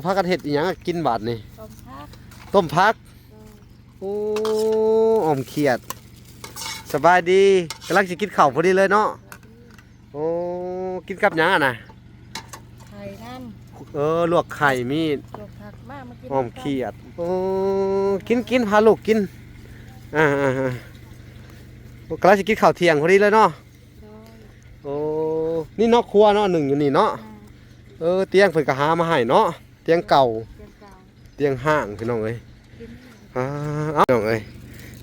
ພາກັນເຮັດອີ່ຫຍັງກິນບາດນີ້? ຕົ້ມຜັກ ຕົ້ມຜັກ. ໂອ້ ອອມຂຽດ. ສະບາຍດີ. ກຳລັງຊິກິນເຂົ້າພໍດີເລີຍເນາະ. ໂອ້ ກິນກັບຫຍັງຫັ້ນນະ? ໄຂ່ນຳ. ເອີ ລວກໄຂ່ມີ ລວກຜັກ. ມາ ມາກິນ ອອມຂຽດ. ໂອ້ ກິນ ກິນ ພາລູກກິນ. ອ່າໆໆ ກຳລັງຊິກິນເຂົ້າທ່ຽງພໍດີເລີຍເນາະ. ໂອ້ ນີ້ເນາະ ຄົວເນາະ ໜຶ້ງຢູ່ນີ້ເນາະ. ເອີ ຕຽງເພິ່ນກໍຫາມາໃຫ້ເນາະ ຕຽງເກົ່າ ຕຽງເກົ່າ ຕຽງຮ້າງ ພີ່ນ້ອງເອີຍ. ອ່າ ເອົາ ພີ່ນ້ອງເອີຍ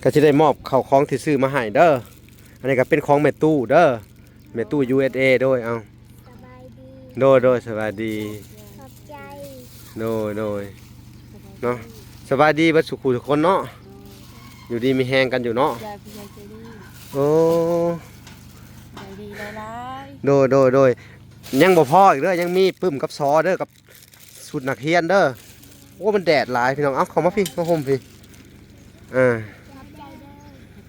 ກໍຊິໄດ້ມອບເຂົ້າຂອງທີ່ຊື້ມາໃຫ້ເດີ. ອັນນີ້ກໍເປັນຂອງແມ່ຕູ້ເດີ ແມ່ຕູ້ ຢູເອສເອ ໂດຍ. ເອົາ ສະບາຍດີ. ໂດຍ ໂດຍ ສະບາຍດີ. ຂອບໃຈ. ໂດຍ ໂດຍ ເນາະ. ສະບາຍດີເບິດສູ່ຄູ່ທຸກຄົນເນາະ. ຢູ່ດີມີແຮງກັນຢູ່ເນາະ. ຂອບໃຈຜູ້ໃຫຍ່ໃຈດີ. ໂອ້ ໃຈດີຫຼາຍໆ. ໂດຍ ໂດຍ ໂດຍ. ຍັງບໍ່ພໍອີກເດີ ຍັງມີປຶ້ມກັບຊໍເດີ ກັບຊຸດນັກຮຽນເດີ. ໂອ້ ມັນແດດຫຼາຍພີ່ນ້ອງ. ເອົາ ເຂົ້າມາພີ້ ມາຮົ່ມພີ້. ເອີ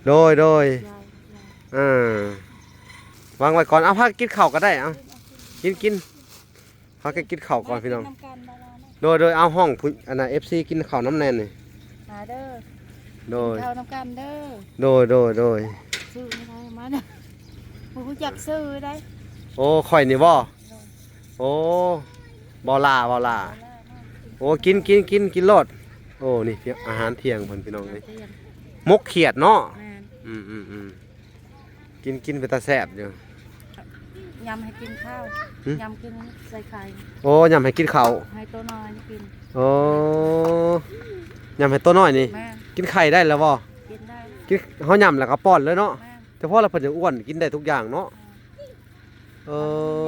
ໂດຍ ໂດຍ. ເອີ ວາງໄວ້ກ່ອນ. ເອົາ ພາກັນກິນເຂົ້າກໍໄດ້. ເອົາ ກິນ ກິນ ພາກັນກິນເຂົ້າກ່ອນພີ່ນ້ອງ. ມາກິນນຳກັນ ໂດຍ ໂດຍ. ເອົາ ຮ້ອງຜູ້ ອັນນ່າ ເອັຟຊີ ກິນເຂົ້ານຳແດ່ນີ້. ມາເດີ. ໂດຍ ກິນເຂົ້ານຳກັນເດີ. ໂດຍ ໂດຍ ໂດຍ. ຊື່ໃຫ້ໄດ້ມາເດີ ບໍ່ຮູ້ຈັກຊື່ໃດ. ໂອ້ ຂ້ອຍນີ້ບໍ່? ໂດຍ. ໂອ້ ບໍ່ຫຼ້າ ບໍ່ຫຼ້າ. ບໍ່ຫຼ້າມາກ. ໂອ້ ກິນ ກິນ ກິນ ກິນໂລດ. ໂອ້ ນີ້ອາຫານທ່ຽງເພິ່ນ ພີ່ນ້ອງເອີຍ. ໝົກຂຽດເນາະ. ແມ່ນ. ອືມໆໆ. ກິນ ກິນເປັນຕາແຊບຢູ່. ຍຳໃຫ້ກິນເຂົ້າ. ຫຶ? ຍຳກິນໃສ່ໄຂ່. ໂອ້ ຍຳໃຫ້ກິນເຂົ້າ ໃຫ້ໂຕນ້ອຍກິນ. ໂອ້ ຍຳໃຫ້ໂຕນ້ອຍນີ້. ແມ່ນ. ກິນໄຂ່ໄດ້ແລ້ວບໍ່? ກິນໄດ້. ກິນ ເຮົາຍຳແລ້ວກໍປ້ອນເລີຍເນາະ. ແມ່ນ. ແຕ່ພໍລະເພິ່ນຍັງອ້ວນ ກິນໄດ້ທຸກຢ່າງເນາະ. ແມ່ນ. ເອີ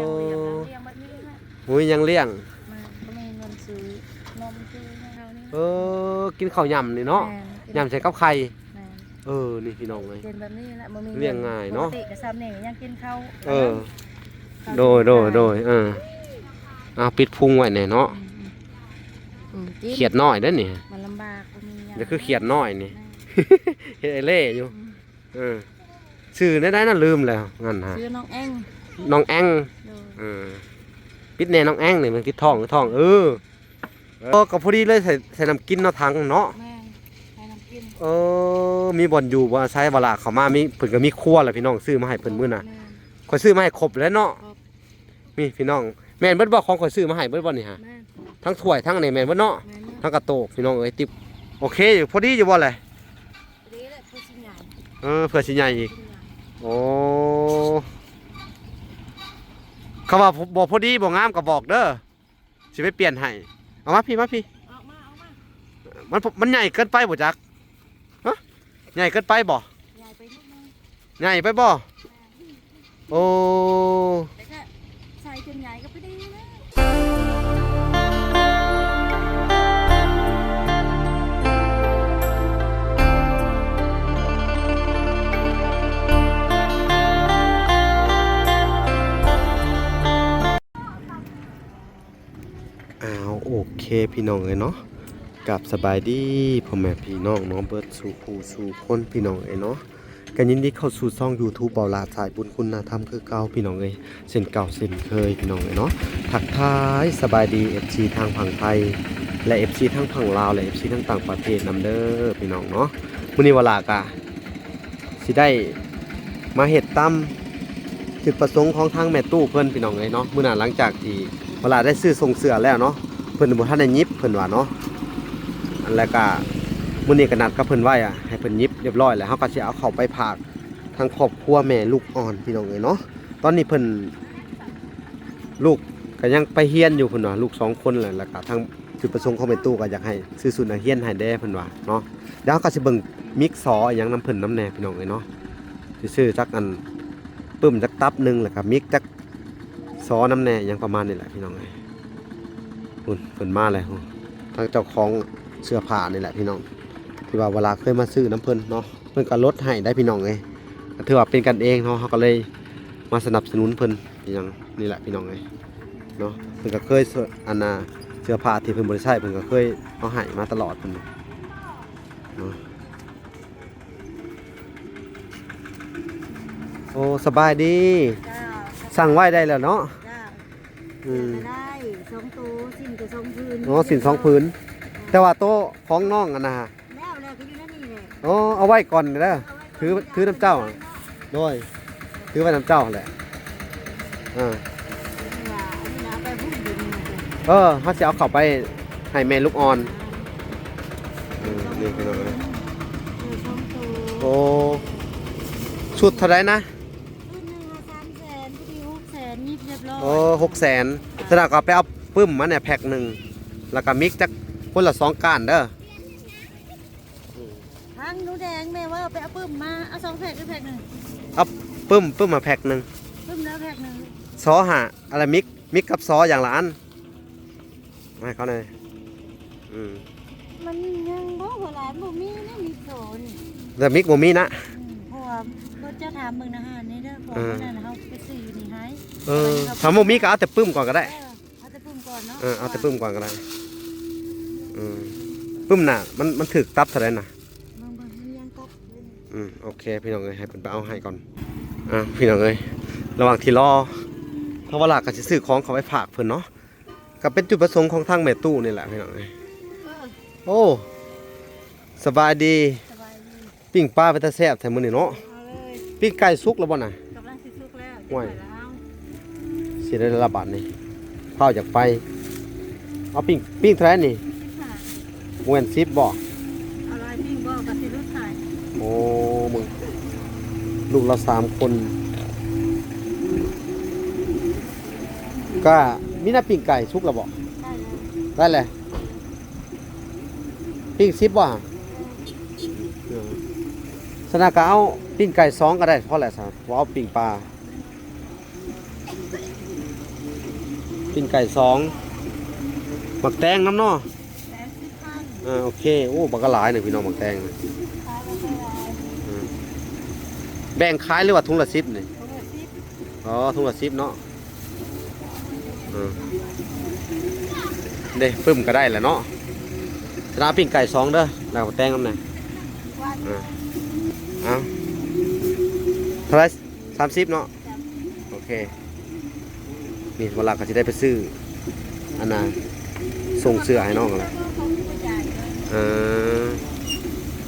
ຍັງລ້ຽງ ຍັງລ້ຽງແບບນີ້ແຫຼະ. ໂອ້ຍ ຍັງລ້ຽງ. ແມ່ນ. ບໍ່ມີເງິນຊື້ນົມຊື້ຫຍັງເຮົານີ້. ເອີ ກິນເຂົ້າຍຳນີ້ເນາະ. ແມ່ນ. ຍຳໃສ່ກັບໄຂ່. ແມ່ນ. ເອີ ນີ້ພີ່ນ້ອງເອີຍ ເປັນແບບນີ້ແຫຼະ ບໍ່ມີ ລ້ຽງງ່າຍເນາະ. ປົກກະຕິກໍຊ່ຳນີ້ຍັງກິນເຂົ້າ. ເອີ ໂດຍ ໂດຍ ໂດຍ. ເອີ ເອົາ ປິດພຸງໄວ້ແດ່ເນາະ. ອືມໆ ອືມ ຂຽດນ້ອຍເດ້ນີ້. ມັນລຳບາກ ບໍ່ມີຫຍັງ ກໍຄືຂຽດນ້ອຍນີ້. ແມ່ນ. ເຮັດໄອເລ່ຢູ່. ອືມ ເອີ ຊື່ແນວໃດນະ ລືມແລ້ວ. ນັ້ນຫາ ຊື່ນ້ອງແອງ ນ້ອງແອງ. ໂດຍ. ເອີ ປິດແດ່ນ້ອງແອງນີ້ ມັນຕິດທ້ອງ ທ້ອງ. ເອີ ເອີ ກໍພໍດີເລີຍ ໃສ່ ໃສ່ນ້ຳກິນເນາະ ຖັງເນາະ. ແມ່ນ ໃສ່ນ້ຳກິນ. ເອີ ມີບ່ອນຢູ່ບ່ອນອາໄສ ເວລາເຂົ້າມາມີ ເພິ່ນກໍມີຄົວແຫຼະພີ່ນ້ອງ ຊື້ມາໃຫ້ເພິ່ນມື້ນະ. ແມ່ນ. ຂ້ອຍຊື້ມາໃຫ້ຄົບແລ້ວເນາະ. ຄົບ. ນີ້ພີ່ນ້ອງ ແມ່ນເບິດບໍ່? ຂອງຂ້ອຍຊື້ມາໃຫ້ເບິດບໍ່ນີ້ຫະ? ແມ່ນ. ທັງຖ້ວຍທັງນີ້ແມ່ນເບິດເນາະ. ແມ່ນ. ທັງກະໂຕກ ພີ່ນ້ອງເອີຍ ຕິບ. ໂອເຄຢູ່ ພໍດີຢູ່ບໍ່ແຫຼະ? ພໍດີແຫຼະ ເພື່ອຊິໃຫຍ່. ເອີ ເພື່ອຊິໃຫຍ່ອີກ. ຊິໃຫຍ່. ໂອ້ ຄຳວ່າບໍ່ພໍດີບໍ່ງາມກໍບອກເດີ. ຊິໄປປ່ຽນໃຫ້. ເອົາມາພີ້ ມາພີ້. ອອກມາ ອອກມາ. ມັນ ມັນໃຫຍ່ເກີນໄປບໍ່ຈັກ? ຮະ? ໃຫຍ່ເກີນໄປບໍ່? ໃຫຍ່ໄປນິດໜຶ່ງ. ໃຫຍ່ໄປບໍ່? ໂອ້ ແຕ່ກໍໃສ່ຈົນໃຫຍ່ກໍພໍດີແລ້ວ. ອ້າວ ໂອເຄ ພີ່ນ້ອງເອີຍເນາະ ກັບສະບາຍດີພໍ່ແມ່ພີ່ນ້ອງເນາະ ເບິດສູ່ຜູ້ສູ່ຄົນ ພີ່ນ້ອງເອີຍເນາະ. ກໍຍິນດີເຂົ້າສູ່ຊ່ອງຢູທູບ ເບົາຫຼ້າສາຍບຸນຄຸນນະທຳຄືເກົ່າ ພີ່ນ້ອງເອີຍ ເຊັ່ນເກົ່າເຊັ່ນເຄີຍ ພີ່ນ້ອງເອີຍເນາະ. ທັກທາຍສະບາຍດີ ເອັຟຊີ ທາງຝັ່ງໄທ ແລະ ເອັຟຊີ ທາງຝັ່ງລາວ ແລະ ເອັຟຊີ ທາງຕ່າງປະເທດນຳເດີ ພີ່ນ້ອງເນາະ. ມື້ນີ້ວາລາກະ ຊິໄດ້ມາເຮັດຕາມຈຸດປະສົງຂອງທາງແມ່ຕູ້ເພິ່ນ ພີ່ນ້ອງເອີຍເນາະ. ມື້ນັ້ນຫຼັງຈາກທີ່ວາລາໄດ້ຊື້ຊົງເສື້ອແລ້ວເນາະ ເພິ່ນບໍ່ທັນໄດ້ຫຍິບ ເພິ່ນວ່າເນາະ. ແລ້ວກະມື້ນີ້ກະນັດກັບເພິ່ນໄວ້ອະ ໃຫ້ເພິ່ນຫຍິບຮຽບຮ້ອຍແລ້ວ ເຮົາກະຊິເອົາເຂົ້າໄປຝາກທາງຄອບຄົວແມ່ລູກອ່ອນ ພີ່ນ້ອງເອີຍເນາະ. ຕອນນີ້ເພິ່ນ ລູກກະຍັງໄປຮຽນຢູ່ ເພິ່ນວ່າ ລູກສອງຄົນແຫຼະ ແລ້ວກະທາງ ຈຸດປະສົງຂອງແມ່ຕູ້ກໍຢາກໃຫ້ຊື້ຊຸດນັກຮຽນໃຫ້ແດ່ເພິ່ນວ່າເນາະ. ດຽວເຮົາກໍຊິເບິ່ງມິກຊໍອີ່ຫຍັງນຳເພິ່ນນຳແດ່ພີ່ນ້ອງເອີຍເນາະ. ຊິຊື້ຈັກອັນປຶ້ມຈັກຕັບໜຶ່ງ ແລ້ວກໍມິກຈັກຊໍນຳແດ່ ອີ່ຫຍັງປະມານນີ້ແຫຼະພີ່ນ້ອງເອີຍ. ພຸ້ນເພິ່ນມາແລ້ວ ທາງເຈົ້າຂອງເສື້ອຜ້ານີ້ແຫຼະພີ່ນ້ອງ ທີ່ວ່າວາລາເຄີຍມາຊື້ນຳເພິ່ນເນາະ. ເພິ່ນກໍລົດໃຫ້ໄດ໋ພີ່ນ້ອງເອີຍ ກໍຖືວ່າເປັນກັນເອງເນາະ. ເຮົາກໍເລີຍມາສະໜັບສະໜູນເພິ່ນອີ່ຫຍັງນີ້ແຫຼະພີ່ນ້ອງເອີຍເນາະ. ເພິ່ນກໍເຄີຍ ອັນນ່າ ເສື້ອຜ້າທີ່ເພິ່ນບໍ່ໄດ້ໃຊ້ ເພິ່ນກໍເຄີຍເອົາໃຫ້ມາຕະຫຼອດເພິ່ນເນາະ. ໂອ້ ສະບາຍດີ. ເຈົ້າ. ສັ່ງໄວ້ໄດ້ແລ້ວເນາະ. ເຈົ້າ. ອືມ ໄດ້ ສອງໂຕ ສິ້ນກໍສອງຜືນ ອໍ ສິ້ນສອງຜືນ ແຕ່ວ່າໂຕຂອງນ້ອງຫັ້ນນະ ແລ້ວ ແລ້ວກໍຢູ່ໃນນີ້ແຫຼະ ອໍ ເອົາໄວ້ກ່ອນເດີ ເອົາໄວ້ກ່ອນ ຖື ຖືນຳເຈົ້າ ໂດຍ ຖືໄວ້ນຳເຈົ້າຫັ້ນແຫຼະ ເອີ ເອີ ເຮົາຊິເອົາເຂົ້າໄປໃຫ້ແມ່ລູກອ່ອນ ເອີ ນີ້ພີ່ນ້ອງເອີຍ ໂອ້ ຊຸດເທົ່າໃດນະ? ຊຸດໜຶ່ງຫາສາມແສນ ພໍດີຫົກແສນ ຍິບຮຽບຮ້ອຍ ໂອ້ ຫົກແສນ ສະນັ້ນກໍໄປເອົາປຶ້ມມາແດ່ແພັກໜຶ່ງ ແລ້ວກໍມິກຈັກຄົນລະສອງກ້ານເດີ. ທາງໜູແດງແມ່ວ່າໄປເອົາປຶ້ມມາ ເອົາສອງແພັກຫຼືແພັກໜຶ່ງ? ເອົາປຶ້ມ ປຶ້ມມາແພັກໜຶ່ງ ປຶ້ມແລ້ວແພັກໜຶ່ງ ຊໍຫ້າ ອັນລະມິກ ມິກກັບຊໍຢ່າງລະອັນ ໃຫ້ເຂົາແດ່ ອືມ ມັນຍັງບໍ່ ເວລາບໍ່ມີນະ ມິກໂຕນີ້ ແຕ່ມິກບໍ່ມີນະ ອືມ ເພາະວ່າບໍ່ຈະຖາມເບິ່ງນະຫານນີ້ເດີ ເພາະ ເອີ ມື້ນັ້ນເຮົາໄປຊື້ຢູ່ນີ້ໃຫ້ ເອີ ຖ້າບໍ່ມີກໍເອົາແຕ່ປຶ້ມກ່ອນກໍໄດ້ ເອີ ເອົາແຕ່ປຶ້ມກ່ອນເນາະ ເອີ ເອົາແຕ່ປຶ້ມກ່ອນກໍໄດ້ ເອີ ປຶ້ມນະ ມັນ ມັນຖືກຕັບເທົ່າໃດນະ? ເບິ່ງໆ ມັນຍັງຕັບຢູ່ ອືມ ໂອເຄ ພີ່ນ້ອງເອີຍ ໃຫ້ເພິ່ນໄປເອົາໃຫ້ກ່ອນ ອ່າ ພີ່ນ້ອງເອີຍ ລະຫວ່າງທີ່ລໍ ທາງວາລາກໍຊິຊື້ຂອງເຂົ້າໄປຝາກເພິ່ນເນາະ ກໍເປັນຈຸດປະສົງຂອງທາງແມ່ຕູ້ນີ້ແຫຼະ ພີ່ນ້ອງເອີຍ ເອີ ໂອ້ ສະບາຍດີ ສະບາຍດີ ປີ້ງປາເປັນຕາແຊບແທ້ມື້ນີ້ເນາະ ເອົາເລີຍ ປີ້ງໄກ່ສຸກແລ້ວບໍ່ນະ? ກຳລັງຊິສຸກແລ້ວ ໂອ້ຍ ຈັກໜ້ອຍລະເອົາ ຊິໄດ້ລະບາດນີ້ ພ້າວຢາກໄປ ເອົາປີ້ງ ປີ້ງເທົ່າໃດນີ້? ສິບຫ້າ ບໍ່ແມ່ນສິບບໍ? ເອົາຫຼາຍປີ້ງບໍ່ ກໍຊິຫຼຸດໃຫ້ ໂອ້ ເບິ່ງ ລູກລະສາມຄົນ ກະມີນະ ປີ້ງໄກ່ສຸກແລ້ວບໍ? ໄດ້ແລ້ວ ໄດ້ແລ້ວ ປີ້ງສິບບໍ? ເອີ ສະນັ້ນກະເອົາປີ້ງໄກ່ສອງກໍໄດ້ ພໍແລ້ວຊະ ບໍ່ເອົາປີ້ງປາ ປີ້ງໄກ່ສອງ ໝາກແຕງນຳເນາະ ແປດສິບພັນ ເອີ ໂອເຄ ໂອ້ ບັກຫຼາຍເນາະ ພີ່ນ້ອງ ໝາກແຕງນະ ຂາຍບໍ່ຄ່ອຍຫຼາຍ ເອີ ແບ່ງຂາຍຫຼືວ່າຖົງລະສິບນີ້? ຖົງລະສິບ ອໍ ຖົງລະສິບເນາະ ເອີ ເດ້ ປຶ້ມກໍໄດ້ແຫຼະເນາະ ສະນະ ປີ້ງໄກ່ສອງເດີ ແລ້ວກໍແຕງນຳແດ່ ເອີ ເອົາ ເທົ່າໃດ? ສາມສິບເນາະ ໂອເຄ ນີ້ ວາລາກໍຊິໄດ້ໄປຊື້ ອັນນ່າ ສົ່ງເສື້ອໃຫ້ນ້ອງແລ້ວ ເອີ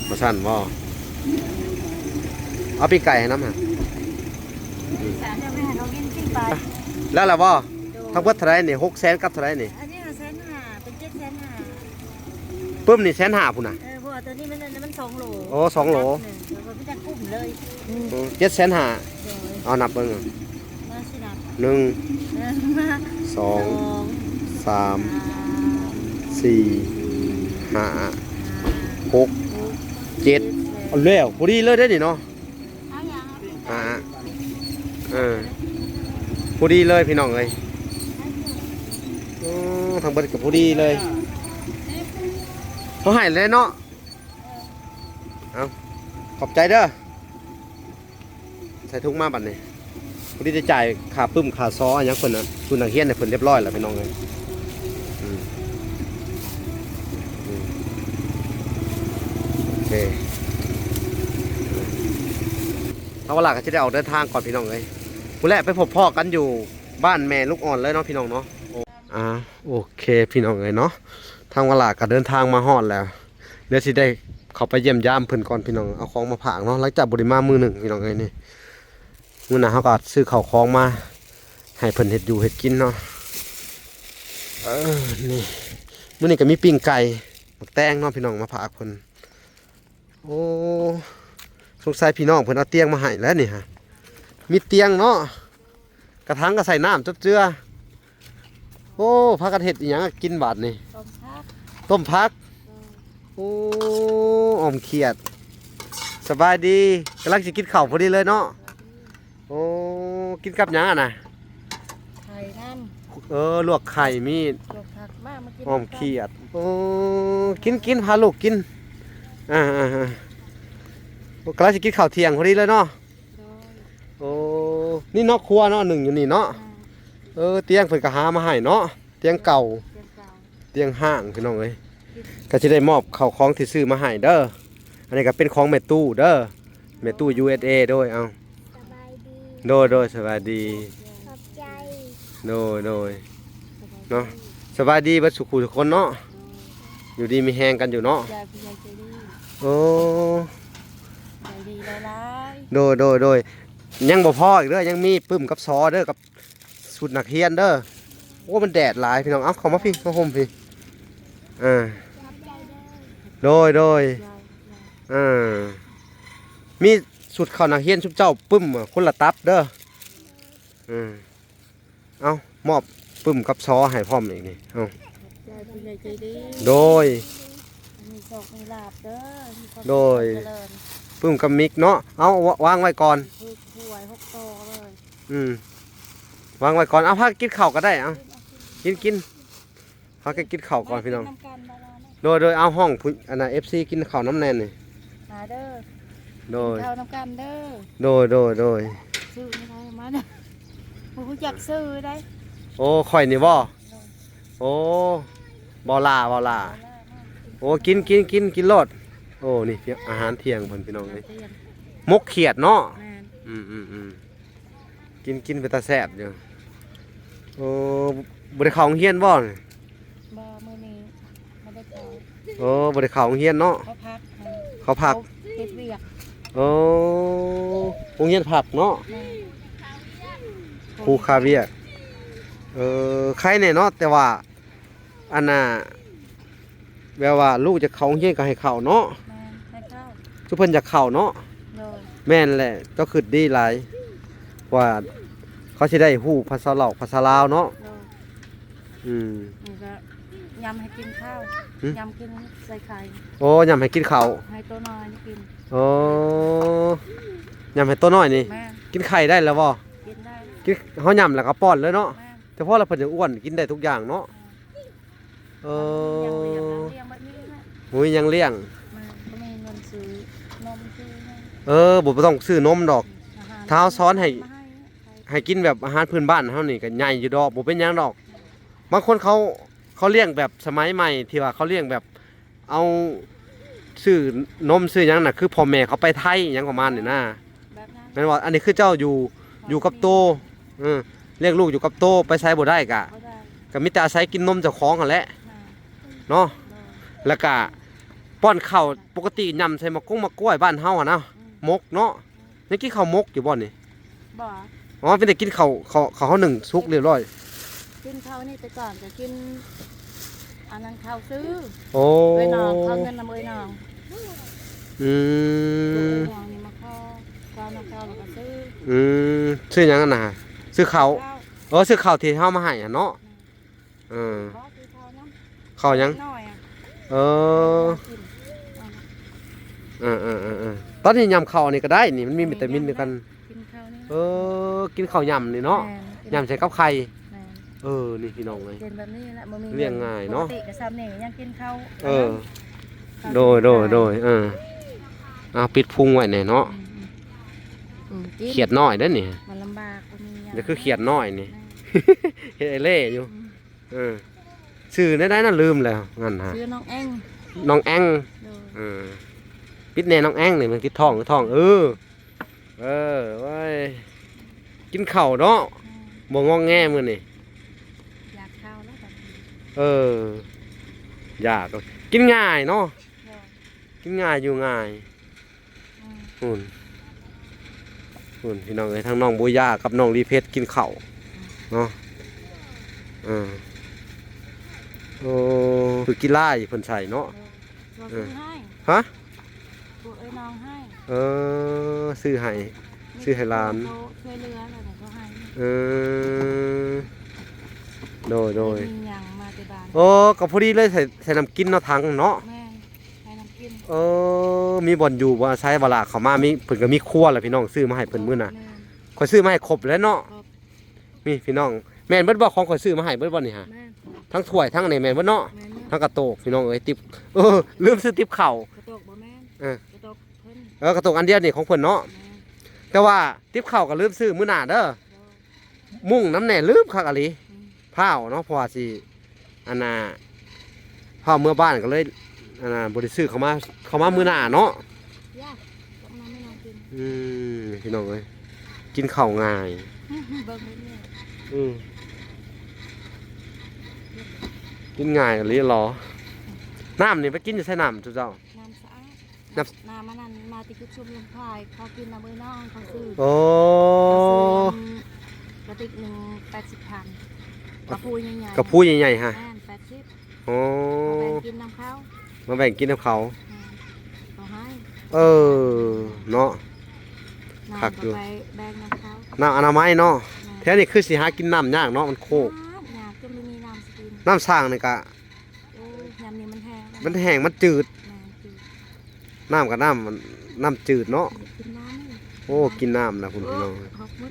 ວ່າຊັ້ນບໍ? ເອົາປີ້ງໄກ່ໃຫ້ນຳຫາ ແລ້ວລະບໍ? ທັງເບິດເທົ່າໃດນີ້? ຫົກແສນກັບເທົ່າໃດນີ້? ອັນນີ້ຫ້າແສນຫ້າ ເປັນເຈັດແສນຫ້າ ປຶ້ມນີ້ແສນຫ້າພຸ້ນນະ ເອີ ເພາະວ່າໂຕນີ້ມັນ ມັນສອງໂຫຼ ໂອ້ ສອງໂຫຼ ເອີ ເຈັດແສນຫ້າ ໂດຍ ເອົານັບເບິ່ງ ມາຊິນັບ ໜຶ່ງ ເອີ ສອງ ສອງ ສາມ ສາມ ສີ່ ຫ້າ ຫົກ ຫົກ ເຈັດ ເຈັດ ເອົາແລ້ວ ພໍດີເລີຍເດ້ນີ້ເນາະ ອ່າ ເອີ ພໍດີເລີຍພີ່ນ້ອງເອີຍ ໂອ້ ທັງເບິດກໍພໍດີເລີຍ ເຮົາໃຫ້ແລ້ວເນາະ ເອົາ ຂອບໃຈເດີ ໃສ່ຖົງມາບັດນີ້ ພໍດີໄດ້ຈ່າຍຄ່າປຶ້ມຄ່າຊໍຫຍັງເພິ່ນນະ ຊຸດນັກຮຽນໃຫ້ເພິ່ນຮຽບຮ້ອຍແລ້ວພີ່ນ້ອງເອີຍ ອືມ ອືມ ໂອເຄ ທາງວາລາກໍຊິໄດ້ອອກເດີນທາງກ່ອນພີ່ນ້ອງເອີຍ ພຸ້ນແຫຼະ ໄປພົບພໍ້ກັນຢູ່ບ້ານແມ່ລູກອ່ອນເລີຍເນາະພີ່ນ້ອງເນາະ ໂອ ອ່າ ໂອເຄພີ່ນ້ອງເອີຍເນາະ ທາງວາລາກໍເດີນທາງມາຮອດແລ້ວ ດຽວຊິໄດ້ເຂົ້າໄປຢ້ຽມຢາມເພິ່ນກ່ອນພີ່ນ້ອງ ເອົາຂອງມາຝາກເນາະ ຫຼັງຈາກບໍ່ໄດ້ມາມື້ໜຶ່ງພີ່ນ້ອງເອີຍນີ້ ມື້ໜ້າເຮົາກໍຊື້ເຂົ້າຂອງມາໃຫ້ເພິ່ນເຮັດຢູ່ເຮັດກິນເນາະ ເອີ ນີ້ ມື້ນີ້ກໍມີປີ້ງໄກ່ ໝາກແຕງເນາະພີ່ນ້ອງ ມາຝາກເພິ່ນ ໂອ້ ສົງໄສພີ່ນ້ອງເພິ່ນເອົາຕຽງມາໃຫ້ແລ້ວນີ້ຫະ ມີຕຽງເນາະ ກະຖັງກໍໃສ່ນ້ຳຈົບເຈືອ ໂອ້ ພາກັນເຮັດອີ່ຫຍັງກິນບາດນີ້? ຕົ້ມຜັກ ຕົ້ມຜັກ ເອີ ໂອ້ ອອມຂຽດ ສະບາຍດີ ກຳລັງຊິກິນເຂົ້າພໍດີເລີຍເນາະ ໂອ້ ກິນກັບຫຍັງຫັ້ນນະ? ໄຂ່ນຳ ເອີ ລວກໄຂ່ ມີ ລວກຜັກ ມາ ມາກິນ ອອມຂຽດ ໂອ້ ກິນ ກິນ ພາລູກກິນ ອ່າ ອ່າ ອ່າ ກຳລັງຊິກິນເຂົ້າທ່ຽງພໍດີເລີຍເນາະ ໂດຍ ໂອ້ ນີ້ເນາະ ຄົວເນາະ ໜຶ່ງຢູ່ນີ້ເນາະ ອ່າ ເອີ ຕຽງເພິ່ນກໍຫາມາໃຫ້ເນາະ ຕຽງເກົ່າ ຕຽງເກົ່າ ຕຽງຮ້າງ ພີ່ນ້ອງເອີຍ ກໍຊິໄດ້ມອບເຂົ້າຂອງທີ່ຊື້ມາໃຫ້ເດີ ອັນນີ້ກໍເປັນຂອງແມ່ຕູ້ເດີ ແມ່ຕູ້ ຢູເອສເອ ໂດຍ ເອົາ ສະບາຍດີ ໂດຍ ໂດຍ ສະບາຍດີ ຂອບໃຈ ໂດຍ ໂດຍ ເນາະ ສະບາຍດີເບິດສູ່ຄູ່ທຸກຄົນເນາະ ຢູ່ດີມີແຮງກັນຢູ່ເນາະ. ຢາຍຜູ້ໃຫຍ່ໃຈດີ ໂອ້ ໃຈດີຫຼາຍໆ. ໂດຍ ໂດຍ ໂດຍ ຍັງບໍ່ພໍອີກເດີ ຍັງມີປຶ້ມກັບຊໍເດີ ກັບຊຸດນັກຮຽນເດີ. ໂອ້ ມັນແດດຫຼາຍພີ່ນ້ອງ. ເອົາ ເຂົ້າມາພີ້ ມາຮົ່ມພີ້. ເອີ ໂດຍ ໂດຍ ເອີ ມີຊຸດເຂົ້ານັກຮຽນຊຸມເຈົ້າປຶ້ມຄົນລະຕັບເດີ. ເອີ ເອົາ ມອບປຶ້ມກັບຊໍໃຫ້ພ້ອມອີກນີ້. ເອົາ ຂອບໃຈຜູ້ໃຫຍ່ໃຈດີ ໂດຍ ມີໂຊກມີລາບເດີ ມີຄວາມ ໂດຍ ສຸກຄວາມຈະເລີນ. ປຶ້ມກັບມິກເນາະ. ເອົາ ວາງໄວ້ກ່ອນ ຖືກຫວຍຫົກໂຕເລີຍ. ອືມ ວາງໄວ້ກ່ອນ. ເອົາ ພາກັນກິນເຂົ້າກໍໄດ້. ເອົາ ກິນ ກິນ ພາກັນກິນເຂົ້າກ່ອນພີ່ນ້ອງ. ມາກິນນຳກັນ ໂດຍ ໂດຍ ເອົາ ຮ້ອງຜູ້ ອັນນ່າ ເອັຟຊີ ກິນເຂົ້ານຳແດ່ນີ້ ມາເດີ ໂດຍ ກິນເຂົ້ານຳກັນເດີ. ໂດຍ ໂດຍ ໂດຍ ຊື່ໃດມາເດີ ບໍ່ຮູ້ຈັກຊື່ໃດ. ໂອ້ ຂ້ອຍນີ້ບໍ່? ໂດຍ ໂອ້ ບໍ່ຫຼ້າ ບໍ່ຫຼ້າ ບໍ່ຫຼ້າມາ. ໂອ້ ກິນ ກິນ ກິນ ກິນໂລດ. ໂອ້ ນີ້ອາຫານທ່ຽງເພິ່ນພີ່ນ້ອງເອີຍ ໝົກຂຽດເນາະ. ແມ່ນ ອືມ ອືມ ອືມ ກິນ ກິນ ເປັນຕາແຊບຢູ່. ໂອ້ ບໍ່ໄດ້ເຂົ້າໂຮງຮຽນບໍ່? ບໍ່ ມື້ນີ້ບໍ່ໄດ້ເຂົ້າ. ໂອ້ ບໍ່ໄດ້ເຂົ້າໂຮງຮຽນເນາະ. ເຂົາພັກ ເຂົາພັກ ເຂົາເຮັດວຽກ. ໂອ້ ໂຮງຮຽນພັກເນາະ. ແມ່ນ ຄູຄາວຽກ. ເອີ ໄຄແດ່ເນາະ ແຕ່ວ່າ ອັນນ່າ ແບບວ່າລູກຈະເຂົ້າໂຮງຮຽນກໍໃຫ້ເຂົ້າເນາະ. ແມ່ນ ໃຫ້ເຂົ້າ ຄືເພິ່ນຢາກເຂົ້າເນາະ. ໂດຍ ແມ່ນແຫຼະ ເຈົ້າຄິດດີຫຼາຍ ວ່າເຂົາຊິໄດ້ຮູ້ພາສາລາວ ພາສາລາວເນາະ. ໂດຍ ອືມ ນີ້ກໍຍຳໃຫ້ກິນເຂົ້າ ຫຶ ຍຳກິນໃສ່ໄຂ່. ໂອ້ ຍຳໃຫ້ກິນເຂົ້າ ໃຫ້ໂຕນ້ອຍກິນ. ໂອ້ ຍຳໃຫ້ໂຕນ້ອຍນີ້. ແມ່ນ ກິນໄຂ່ໄດ້ແລ້ວບໍ່? ກິນໄດ້ ກິນ ເຮົາຍຳແລ້ວກໍປ້ອນເລີຍເນາະ. ແມ່ນ ແຕ່ພໍລະເພິ່ນຍັງອ້ວນ ກິນໄດ້ທຸກຢ່າງເນາະ. ເອີ ຍັງລ້ຽງ ຍັງລ້ຽງແບບນີ້ແຫຼະ ບໍ່ມີຫຍັງລ້ຽງ. ແມ່ນ ບໍ່ມີເງິນຊື້ນົມຊື້ຫຍັງ. ເອີ ບໍ່ ບໍ່ຕ້ອງຊື້ນົມດອກ ອາຫານ ຖ້າເຮົາສອນໃຫ້ ມາໃຫ້ ໃຫ້ກິນແບບອາຫານພື້ນບ້ານເຮົານີ້ກໍໃຫຍ່ຢູ່ດອກ ບໍ່ເປັນຫຍັງດອກ. ບາງຄົນເຂົາ ເຂົາລ້ຽງແບບສະໄໝໃໝ່ ທີ່ວ່າເຂົາລ້ຽງແບບ ເອົາຊື້ນົມຊື້ຫຍັງນະ ຄືພໍ່ແມ່ເຂົາໄປໄທຫຍັງປະມານນີ້ນະ. ແມ່ນບໍ່? ອັນນີ້ຄືເຈົ້າຢູ່ ຢູ່ກັບໂຕ ເອີ ລ້ຽງລູກຢູ່ກັບໂຕ ໄປໃສບໍ່ໄດ້ກະ ບໍ່ໄດ້ ກະມີແຕ່ອາໄສກິນນົມເຈົ້າຂອງຫັ້ນແຫຼະ ແມ່ນ ເນາະ. ແລ້ວກະປ້ອນເຂົ້າ ປົກກະຕິຫຍ້ຳໃສ່ໝາກກົງໝາກກ້ວຍບ້ານເຮົາຫັ້ນນະ ອືມ ໝົກເນາະ. ຍັງກິນເຂົ້າໝົກຢູ່ບໍ່ນີ້? ບໍ່ ອໍ ເປັນແຕ່ກິນເຂົ້າ ເຂົ້າ ເຂົ້າເຮົາໜຶ້ງສຸກຮຽບຮ້ອຍ. ກິນເຂົ້ານີ້ແຕ່ກ່ອນກໍກິນ ອັນນັ້ນເຂົ້າຊື້. ໂອ້ ເອື້ອຍນ້ອງ ເຂົ້າເງິນນຳເອື້ອຍນ້ອງ. ອືມ ເອື້ອຍນ້ອງນີ້ມາຂໍ ຂໍນຳເຂົ້າແລ້ວກໍຊື້. ອືມ ຊື້ຫຍັງຫັ້ນນະ? ຊື້ເຂົ້າ ເຂົ້າ ເອີ ຊື້ເຂົ້າທີ່ເຮົາມາໃຫ້ຫັ້ນເນາະ. ແມ່ນ ເອີ ບໍ່ ກິນເຂົ້ານຳ ເຂົ້າຫຍັງ? ນ້ອຍອະ ເອີ ກິນ ເອີ ເອີ ເອີ ເອີ ຕອນນີ້ຍຳເຂົ້າອັນນີ້ກໍໄດ້ນີ້ ມັນມີ ແມ່ນ ວິຕາມິນຄືກັນ. ກິນເຂົ້ານີ້ ເອີ ກິນເຂົ້າຍຳນີ້ເນາະ. ແມ່ນ ຍຳໃສ່ກັບໄຂ່. ແມ່ນ ເອີ ນີ້ພີ່ນ້ອງເອີຍ ກິນແບບນີ້ແຫຼະ ບໍ່ມີ ລ້ຽງງ່າຍເນາະ. ປົກກະຕິກໍຊ່ຳນີ້ ຍັງກິນເຂົ້າ. ເອີ ໂດຍ ໂດຍ ໂດຍ ເອີ ເອົາ ປິດພຸງໄວ້ແດ່ເນາະ. ອືມ ອືມ ອືມ ກິນ ຂຽດນ້ອຍເດ້ນີ້ ມັນລຳບາກ ບໍ່ມີຫຍັງ ນີ້ຄືຂຽດນ້ອຍນີ້. ແມ່ນ ເຮັດໄອ້ເລ່ຢູ່. ອືມ ເອີ ຊື່ແນວໃດນະ ລືມແລ້ວນັ້ນຫະ. ຊື່ນ້ອງແອງ ນ້ອງແອງ. ໂດຍ ເອີ ປິດແດ່ນ້ອງແອງນີ້ ມັນຕິດທ້ອງ ທ້ອງ ເອີ ເອີ ໂອ້ຍ ກິນເຂົ້າເນາະ. ອືມ ບໍ່ງອງແງມື້ນີ້ ຢາກເຂົ້າແລ້ວບັດນີ້. ເອີ ຢາກ ກິນງ່າຍເນາະ. ໂດຍ ກິນງ່າຍຢູ່ງ່າຍ. ອືມ ພຸ້ນ ພຸ້ນ ພີ່ນ້ອງເອີຍ ທັງນ້ອງບູຢາກັບນ້ອງລີເພັດກິນເຂົ້າ ອືມ ເນາະ. ເອີ ໂອ້ ຄືກິລາເພິ່ນໃສ່ເນາະ. ເອີ ເອີ ຊື້ໃຫ້ ຮະ ພວກເອື້ອຍນ້ອງໃຫ້. ເອີ ຊື້ໃຫ້ ຊື້ໃຫ້ຫຼານ ຊ່ວຍເຫຼືອແລ້ວກໍໃຫ້. ເອີ ໂດຍ ໂດຍ ມີຫຍັງມາແຕ່ບ້ານ. ໂອ້ ກໍພໍດີເລີຍ ໃສ່ ໃສ່ນ້ຳກິນເນາະ ຖັງເນາະ. ແມ່ນ ໃຫ້ນ້ຳກິນ. ເອີ ມີບ່ອນຢູ່ບໍ່ອາໄສບໍ່ລະ? ເຂົ້າມາມີ ເພິ່ນກໍມີຄົວແຫຼະພີ່ນ້ອງ ຊື້ມາໃຫ້ເພິ່ນມື້ນະ. ແມ່ນ ຂ້ອຍຊື້ມາໃຫ້ຄົບແລ້ວເນາະ. ຄົບ ນີ້ພີ່ນ້ອງ ແມ່ນເບິດບໍ່? ຂອງຂ້ອຍຊື້ມາໃຫ້ເບິດບໍ່ນີ້ຫະ? ແມ່ນ ທັງຖ້ວຍທັງອັນນີ້ແມ່ນເບິດເນາະ. ແມ່ນ ທັງກະໂຕກພີ່ນ້ອງເອີຍ ຕິບ ເອີ ລືມຊື້ຕິບເຂົ້າ. ກະໂຕກບໍ່ແມ່ນ ເອີ ກະໂຕກເພິ່ນ. ເອີ ກະໂຕກອັນດຽວນີ້ຂອງເພິ່ນເນາະ. ແມ່ນ ແຕ່ວ່າຕິບເຂົ້າກໍລືມຊື້ມື້ໜ້າເດີ. ໂດຍ ມຸ້ງນຳແດ່ ລືມຄັກອີ່ຫຼີ. ອືມ ພ້າວເນາະ ເພາະວ່າຊິ ອັນນ່າ ພ້າວເມືອບ້ານກໍເລີຍ ອັນນ່າ ບໍ່ໄດ້ຊື້ເຂົ້າມາ ເຂົ້າມາມື້ໜ້າເນາະ. ອືມ ພີ່ນ້ອງເອີຍ ກິນເຂົ້າງ່າຍ. ເບິ່ງເບິ່ງນີ້ ອືມ ກິນງ່າຍອີ່ຫຼີເນາະ. ນ້ຳນີ້ໄປກິນຢູ່ໃສ ນ້ຳຊຸມເຈົ້າ? ນ້ຳສະອາດ. ນ້ຳ ນ້ຳອັນນັ້ນມາແຕ່ຈຸດຊົມລົມພາຍ ເຂົາກິນນຳເອື້ອຍນ້ອງເຂົາຊື້. ໂອ້ ເຂົາຊື້ອັນກະຕິກໜຶ່ງແປດສິບພັນ ກະພູໃຫຍ່ໆ ກະພູໃຫຍ່ໆຫະ. ແມ່ນ ແປດສິບ. ໂອ້ ມາແບ່ງກິນນຳເຂົາ ມາແບ່ງກິນນຳເຂົາ. ແມ່ນ ເຂົາໃຫ້. ເອີ ເນາະ ນ້ຳ ຄັກຢູ່ ກະໄປແບ່ງນຳເຂົາ. ນ້ຳອະນາໄມເນາະ. ແມ່ນ ແຖວນີ້ຄືຊິຫາກິນນ້ຳຍາກເນາະ ມັນໂຄກ. ຍາກ ຍາກ ຈົນບໍ່ມີນ້ຳຊິກິນ. ນ້ຳສ້າງນີ້ກະ ໂອ້ຍ ຍາມນີ້ມັນແຫ້ງແລ້ວ ມັນແຫ້ງ ມັນຈືດ. ແມ່ນ ຈືດ. ນ້ຳກະນ້ຳ ນ້ຳຈືດເນາະ. ກິນນ້ຳ. ໂອ້ ກິນນ້ຳນະພຸ້ນ ໂອ້ ພີ່ນ້ອງ ຮອກໝົດ.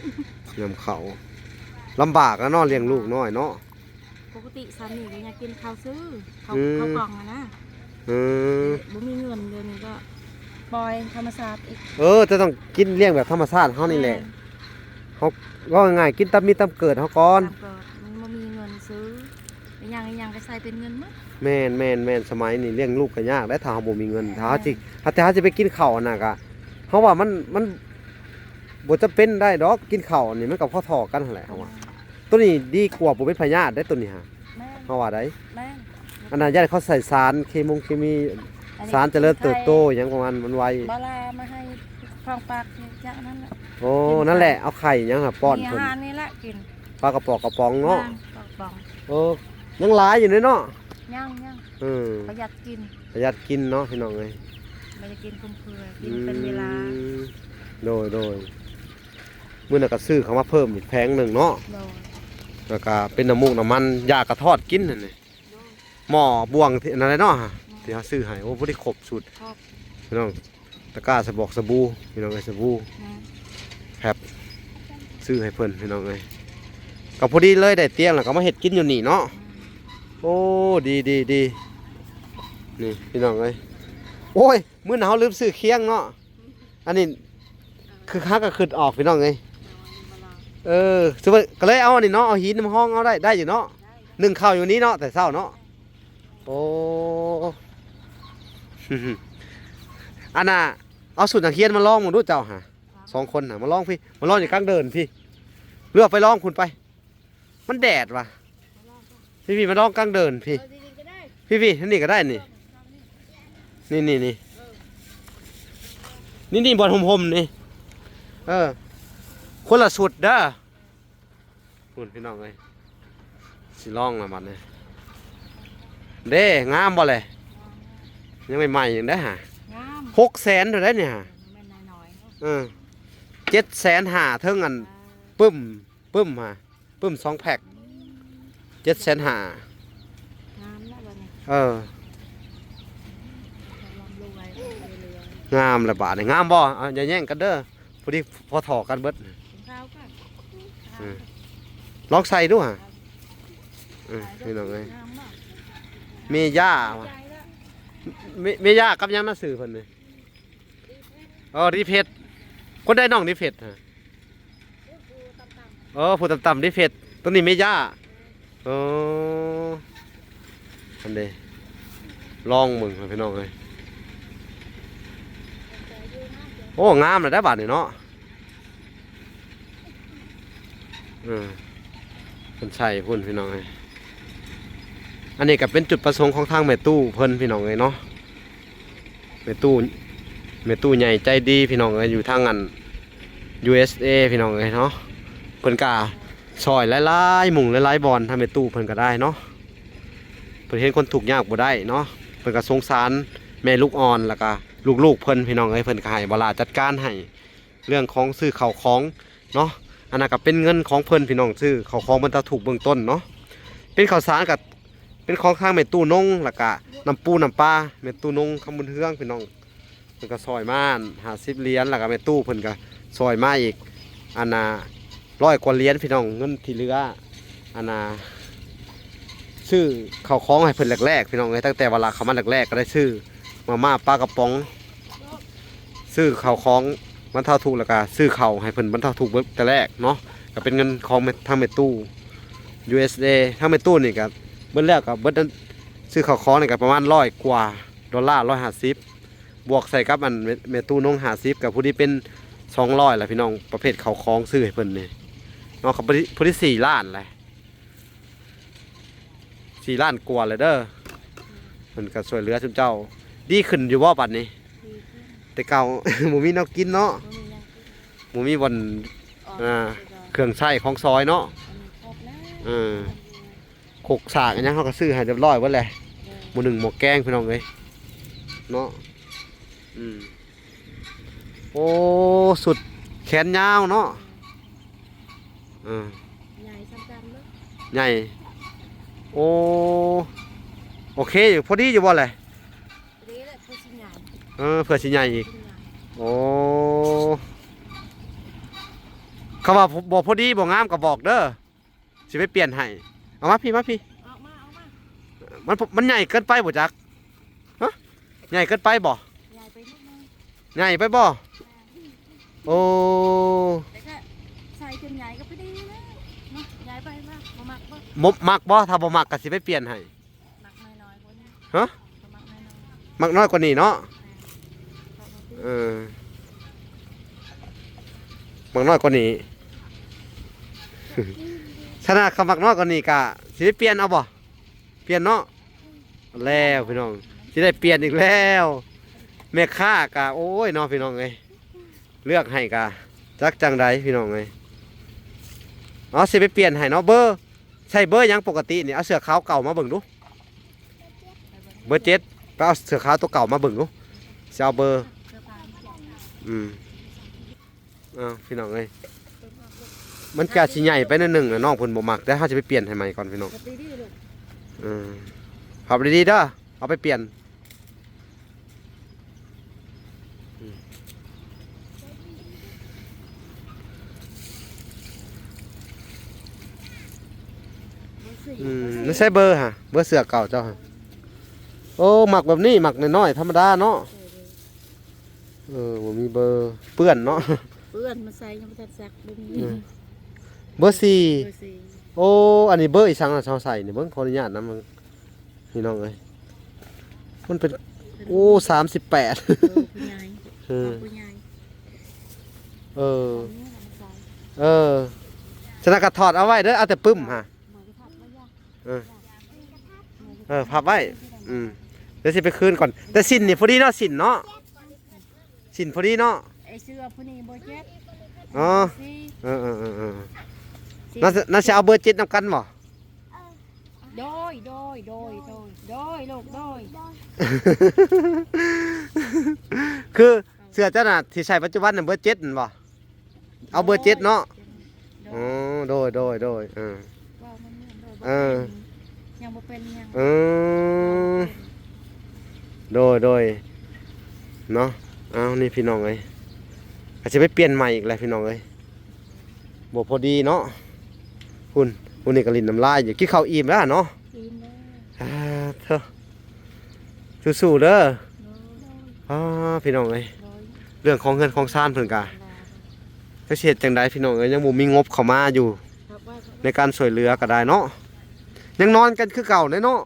ຍາມເຂົ້າ ລຳບາກແລ້ວເນາະ ລ້ຽງລູກນ້ອຍເນາະ. ປົກກະຕິສາມີກະຢາກກິນເຂົ້າຊື້ ເຂົ້າ ອືມ ເຂົ້າກ່ອງຫັ້ນນະ. ເອີ ບໍ່ມີເງິນ ດຽວນີ້ກະປ່ອຍທຳມະຊາດອີກ. ເອີ ແຕ່ຕ້ອງກິນລ້ຽງແບບທຳມະຊາດເຮົານີ້ແຫຼະ. ແມ່ນ ເຮົາ ເວົ້າງ່າຍໆ ກິນຕາມມີຕາມເກີດເຮົາກ່ອນ. ຕາມເກີດ ມັນບໍ່ມີເງິນຊື້ ອີ່ຫຍັງອີ່ຫຍັງກະໃສ່ເປັນເງິນໝົດ. ແມ່ນໆໆ ສະໄໝນີ້ລ້ຽງລູກກະຍາກໄດ໋ ຖ້າເຮົາບໍ່ມີເງິນ. ແມ່ນ ຖ້າເຮົາຊິ ຖ້າເຮົາຊິໄປກິນເຂົ້າຫັ້ນນະ ກະ ເຮົາວ່າມັນ ມັນບໍ່ຈຳເປັນໄດ້ດອກ ກິນເຂົ້ານີ້ມັນກະພໍທໍ່ກັນຫັ້ນແຫຼະ ເຮົາວ່າ. ໂຕນີ້ດີກວ່າ ບໍ່ເປັນພະຍາດໄດ໋ ໂຕນີ້ຫະ. ແມ່ນ ເຮົາວ່າໄດ໋. ແມ່ນ ອັນນັ້ນຢ້ານເຂົາໃສ່ສານເຄມົງເຄມີ ອັນນີ້ ສານຈະເລີນເຕີບໂຕຫຍັງຂອງມັນ ມັນໄວ. ບາລາມາໃຫ້ຂອງຝາກຈາກນັ້ນແຫຼະ. ໂອ້ ກິນ ນັ້ນແຫຼະ ເອົາໄຂ່ຫຍັງຫະປ້ອນເພິ່ນ. ມີອາຫານນີ້ແຫຼະກິນ ປາກະປ໋ອງກະປ໋ອງເນາະ. ແມ່ນ ປາກະປ໋ອງ. ເອີ ຍັງຫຼາຍຢູ່ເດ້ເນາະ. ຍັງໆ. ເອີ ປະຢັດກິນ ປະຢັດກິນເນາະ ພີ່ນ້ອງເອີຍ. ບໍ່ໄດ້ກິນຟຸມເຟືອຍ ກິນເປັນເວລາ. ອືມ ໂດຍໆ. ມື້ນັ້ນກະຊື້ເຂົ້າມາເພີ່ມອີກແຜງໜຶ່ງເນາະ. ໂດຍ. ແລ້ວກະເປັນນ້ຳມູກນ້ຳມັນ ຢາກະທອດກິນຫັ້ນນີ້. ໂດຍ. ໝໍ້ບ່ວງທີ່ອັນນັ້ນແຫຼະເນາະ ແມ່ນ ທີ່ເຮົາຊື້ໃຫ້. ໂອ້ ພໍດີຄົບຊຸດ ຄົບ ພີ່ນ້ອງ. ຕະກ້າສະບອກສະບູ ພີ່ນ້ອງເອີຍ ສະບູ. ແມ່ນ ແພັບ ຊື້ໃຫ້ເພິ່ນ ພີ່ນ້ອງເອີຍ. ກະພໍດີເລີຍ ໄດ້ຕຽງແລ້ວກະມາເຮັດກິນຢູ່ນີ້ເນາະ. ແມ່ນ ໂອ້ ດີໆໆ. ນີ້ ພີ່ນ້ອງເອີຍ ໂອ້ຍ ມື້ນັ້ນເຮົາລືມຊື້ຄຽງເນາະ. ອັນນີ້ຄືເຮົາກະຄຶດອອກ ພີ່ນ້ອງເອີຍ. ເອີ ສະເວີຍ ກະເລີຍເອົາອັນນີ້ເນາະ ເອົາຫີນມາຮອງເອົາໄດ້ ໄດ້ຢູ່ເນາະ. ໜຶ້ງເຂົ້າຢູ່ນີ້ເນາະ ແຕ່ເຊົ້າເນາະ. ໂອ້ ອັນນ່າ ເອົາຊຸດນັກຮຽນມາລອງເບິ່ງດູເຈົ້າຫະ ສອງຄົນນະ ມາລອງພີ້ ມາລອງຢູ່ກາງເດີ່ນພີ້ ຫຼືວ່າໄປລອງພຸ້ນໄປ. ມັນແດດຫວາ. ພີ້ໆ ມາລອງກາງເດີ່ນພີ້ ເອີ ນີ້ກະໄດ້ ພີ້ໆ ນີ້ກະໄດ້ນີ້ ນີ້ໆໆ ນີ້ໆ ບ່ອນຮົ່ມໆນີ້. ເອີ ຄົນລະຊຸດເດີ. ພຸ້ນ ພີ່ນ້ອງເອີຍ ຊິລອງລະບັດນີ້. ເດ້ ງາມບໍ່ແລະ? ຍັງໃໝ່ໆ ຍັງໄດ້ຫາ. ງາມ ຫົກແສນເທົ່າໃດນີ້ຫາ. ແມ່ນນ້ອຍໆ ເນາະ. ເອີ ເຈັດແສນຫ້າ ເທິງອັນ ເອີ ປຶ້ມ ປຶ້ມຫາ ປຶ້ມສອງແພັກ ເຈັດແສນຫ້າ. ງາມແລ້ວບັດນີ້. ເອີ ງາມແລ້ວບາດນີ້. ງາມບໍ່? ເອົາ ຢ່າແຍ່ງກັນເດີ ພໍດີພໍທໍ່ກັນເບິດ. ກິນເຂົ້າກ່ອນ. ເອີ ລອງໃສ່ດູຫະ. ເອີ ພີ່ນ້ອງເອີຍ ງາມບໍ່? ເມຍ່າຫວາ ເມ ເມຍ່າກັບຫຍັງນະຊື່ເພິ່ນນີ້? ອໍ ດີເພັດ. ຄົນໃດນ້ອງດີເພັດຫະ? ເອີ ຜູ້ຕ່ຳໆ ດີເພັດ. ໂຕນີ້ເມຍ່າ. ເອີ ອັນເດ ລອງເບິ່ງພີ່ນ້ອງເອີຍ. ໂອ້ ງາມແລ້ວໄດ໋ບາດນີ້ເນາະ. ເອີ ເພິ່ນໃສ່ພຸ້ນພີ່ນ້ອງເອີຍ. ອັນນີ້ກະເປັນຈຸດປະສົງຂອງທາງແມ່ຕູ້ເພິ່ນພີ່ນ້ອງເອີຍເນາະ. ແມ່ຕູ້ ແມ່ຕູ້ໃຫຍ່ໃຈດີພີ່ນ້ອງເອີຍ ຢູ່ທາງອັນ ຢູເອສເອ ພີ່ນ້ອງເອີຍເນາະ. ເພິ່ນກະຊ່ອຍຫຼາຍໆ ໝູ່ຫຼາຍໆບ່ອນ ທາງແມ່ຕູ້ເພິ່ນກະໄດ້ເນາະ. ເພິ່ນເຫັນຄົນທຸກຍາກບໍ່ໄດ້ເນາະ ເພິ່ນກະສົງສານແມ່ລູກອ່ອນ ແລ້ວກະລູກໆເພິ່ນພີ່ນ້ອງເອີຍ. ເພິ່ນກະໃຫ້ບາລາຈັດການໃຫ້ ເລື່ອງຂອງຊື້ເຂົ້າຂອງເນາະ. ອັນນັ້ນກະເປັນເງິນຂອງເພິ່ນພີ່ນ້ອງ ຊື້ເຂົ້າຂອງບັນເທົາທຸກເບື້ອງຕົ້ນເນາະ. ເປັນເຂົ້າສານກະເປັນຂອງທາງແມ່ຕູ້ນົງ ແລ້ວກະນ້ຳປູນ້ຳປາ ແມ່ຕູ້ນົງຄຳບຸນເຮືອງພີ່ນ້ອງ ເພິ່ນກະຊ່ອຍມາຫ້າສິບຫຼຽນ ແລ້ວກະແມ່ຕູ້ເພິ່ນກະຊ່ອຍມາອີກ ອັນນ່າ ຮ້ອຍກວ່າຫຼຽນພີ່ນ້ອງ. ເງິນທີ່ເຫຼືອ ອັນນ່າ ຊື້ເຂົ້າຂອງໃຫ້ເພິ່ນແລກໆ ພີ່ນ້ອງເອີຍ. ຕັ້ງແຕ່ວ່າລາວເຂົ້າມາແລກໆ ກະໄດ້ຊື້ມາມ່າ ປາກະປ໋ອງ ຊື້ເຂົ້າຂອງບັນເທົາທຸກ ແລ້ວກະຊື້ເຂົ້າໃຫ້ເພິ່ນບັນເທົາທຸກເບິດແຕ່ແລກເນາະ. ກະເປັນເງິນຂອງແມ່ ທາງແມ່ຕູ້ ຢູເອສເອ. ທາງແມ່ຕູ້ນີ້ກະເບິດແລ້ວກະເບິດນັ້ນ ຊື້ເຂົ້າຂອງນີ້ກະປະມານຮ້ອຍກວ່າໂດລາ ຮ້ອຍຫ້າສິບ ບວກໃສ່ກັບອັນແມ່ ແມ່ຕູ້ນົງຫ້າສິບ ກະພໍດີເປັນສອງຮ້ອຍລະພີ່ນ້ອງ. ປະເພດເຂົ້າຂອງຊື້ໃຫ້ເພິ່ນນີ້ເນາະ ກະພໍດີ ພໍດີສີ່ລ້ານແຫຼະ. ສີ່ລ້ານກວ່າແລ້ວເດີ. ເພິ່ນກໍຊ່ວຍເຫຼືອຊຸມເຈົ້າ. ດີຂຶ້ນຢູ່ບໍ່ບັດນີ້? ດີຂຶ້ນ. ແຕ່ເກົ່າ ບໍ່ມີແນວກິນເນາະ, ບໍ່ມີຫຍັງກິນ, ບໍ່ມີບ່ອນ ອອກ ອ່າ ເຄື່ອງໃຊ້ຂອງຊອຍເນາະ. ອັນນີ້ຄົບແລ້ວ. ເອີ ຄົກສາກອີຫຍັງເຮົາກໍຊື້ໃຫ້ຮຽບຮ້ອຍເບິດແຫຼະ. ເອີ ໝໍ້ໜຶ້ງໝໍ້ແກງ ພີ່ນ້ອງເອີຍເນາະ. ອືມ ໂອ້ ສຸດແຂນຍາວເນາະ. ເອີ ໃຫຍ່ສ່ຳກັນເນາະ. ໃຫຍ່. ໂອ້ ໂອເຄຢູ່ ພໍດີຢູ່ບໍ່ແຫຼະ? ພໍດີແຫຼະ ເພື່ອຊິໃຫຍ່. ເອີ ເພື່ອຊິໃຫຍ່ອີກ. ຊິໃຫຍ່. ໂອ້ ຄຳວ່າບໍ່ພໍດີ ບໍ່ງາມກໍບອກເດີ. ຊິໄປປ່ຽນໃຫ້. ເອົາມາພີ້ ມາພີ້. ອອກມາ ອອກມາ. ມັນ ມັນໃຫຍ່ເກີນໄປບໍ່ຈັກ? ຮະ? ໃຫຍ່ເກີນໄປບໍ່? ໃຫຍ່ໄປນິດໜຶ່ງ. ໃຫຍ່ໄປບໍ່? ແມ່ນ. ໂອ້ ແຕ່ກໍໃສ່ຈົນໃຫຍ່ກໍພໍດີແລ້ວເນາະ. ໃຫຍ່ໄປມາ ບໍ່ມັກບໍ່? ບໍ່ມັກບໍ່? ຖ້າບໍ່ມັກກໍຊິໄປປ່ຽນໃຫ້. ມັກນ້ອຍໆກວ່ານີ້. ຮະ? ກໍມັກນ້ອຍໆ. ມັກນ້ອຍກວ່ານີ້ເນາະ. ແມ່ນ. ເອີ ມັກນ້ອຍກວ່ານີ້. ຂະໜາດເຂົາມັກນ້ອຍກວ່ານີ້ກະຊິໄດ້ປ່ຽນເອົາບໍ່? ປ່ຽນເນາະ. ແລ້ວພີ່ນ້ອງ ຊິໄດ້ປ່ຽນອີກແລ້ວ. ແມ່ຄ້າກະ ໂອ້ຍເນາະ ພີ່ນ້ອງເອີຍ ເລືອກໃຫ້ກະຈັກຈັ່ງໃດ ພີ່ນ້ອງເອີຍ. ເອົາ ຊິໄປປ່ຽນໃຫ້ເນາະ. ເບີ ໃສ່ເບີຫຍັງປົກກະຕິນີ້? ເອົາເສື້ອຂາວເກົ່າມາເບິ່ງດູ. ເບີເຈັດ. ໄປເອົາເສື້ອຂາວຕົວເກົ່າມາເບິ່ງດູ. ຊິເອົາເບີ ອືມ ອ້າວ ພີ່ນ້ອງເອີຍ ມັນກະຊິໃຫຍ່ໄປໜ້ອຍໜຶ່ງນະ. ນ້ອງເພິ່ນບໍ່ມັກເດ້. ເຮົາຊິໄປປ່ຽນໃຫ້ໃໝ່ກ່ອນ ພີ່ນ້ອງ. ເອີ ພັບດີໆເດີ. ເອົາໄປປ່ຽນ. ອືມ ໃສ່ເບີຫະ ເບີເສື້ອເກົ່າເຈົ້າຫະ. ໂອ້ ມັກແບບນີ້ ມັກນ້ອຍໆ ທຳມະດາເນາະ. ເອີ ບໍ່ມີເບີ ເປື້ອນເນາະ. ເປື້ອນ ມາໃສ່ຍັງບໍ່ທັນຊັກ ບໍ່ມີ. ເບີສີ່. ເບີສີ່. ໂອ້ ອັນນີ້ເບີອີ່ສັງນະ ເຮົາໃສ່ນີ້ ເບິ່ງ ຂໍອະນຸຍາດນຳ. ພີ່ນ້ອງເອີຍ ມັນເປັນ ໂອ້ ສາມສິບແປດ. ເອີ ຜູ້ໃຫຍ່ ເອີ ເອີ ເອີ ສະນັ້ນກໍຖອດເອົາໄວ້ເດີ ເອົາແຕ່ປຶ້ມຫະ. ເອີ ເອີ ພັບໄວ້. ອືມ ດຽວຊິໄປຄືນກ່ອນ. ແຕ່ສິ້ນນີ້ພໍດີເນາະ ສິ້ນເນາະ. ສິ້ນພໍດີເນາະ. ໄອ້ເສື້ອຜູ້ນີ້ເບີເຈັດ. ອໍ ເບີສີ່. ເອີໆໆໆ ນັ້ນ ນັ້ນຊິເອົາເບີເຈັດນຳກັນບໍ່? ໂດຍ ໂດຍ ໂດຍ ໂດຍ ໂດຍ ລູກ ໂດຍ. ຄືເສື້ອເຈົ້ານະ ທີ່ໃຊ້ປັດຈຸບັນນະ ເບີເຈັດແມ່ນບໍ່? ເອົາເບີເຈັດເນາະ. ໂດຍ ອໍ ໂດຍ ໂດຍ ໂດຍ ເອີ ເວົ້າມັນເໜື່ອຍໂດຍ ເອີ ບໍ່ເປັນ ຍັງບໍ່ເປັນຫຍັງ ເອີ ໂດຍ ໂດຍ ເນາະ. ເອົາ ນີ້ພີ່ນ້ອງເອີຍ ກໍຊິໄປປ່ຽນໃໝ່ອີກແຫຼະພີ່ນ້ອງເອີຍ ບໍ່ພໍດີເນາະ. ພຸ້ນ ຜູ້ນີ້ກໍຫຼິ້ນນ້ຳລາຍຢູ່. ກິນເຂົ້າອີ່ມແລ້ວເນາະ? ອີ່ມແລ້ວ. ອ່າ ເທີ ສູ້ໆເດີ. ໂດຍ ອ່າ ພີ່ນ້ອງເອີຍ ໂດຍ ເລື່ອງຂອງເຮືອນຂອງຊານເພິ່ນກະ ໂດຍ ຈັກຊິເຮັດຈັ່ງໃດພີ່ນ້ອງເອີຍ ຍັງບໍ່ມີງົບເຂົ້າມາຢູ່ ໃນການຊ່ວຍເຫຼືອກໍໄດ້ເນາະ ຍັງນອນກັນຄືເກົ່າແຫຼະເນາະ.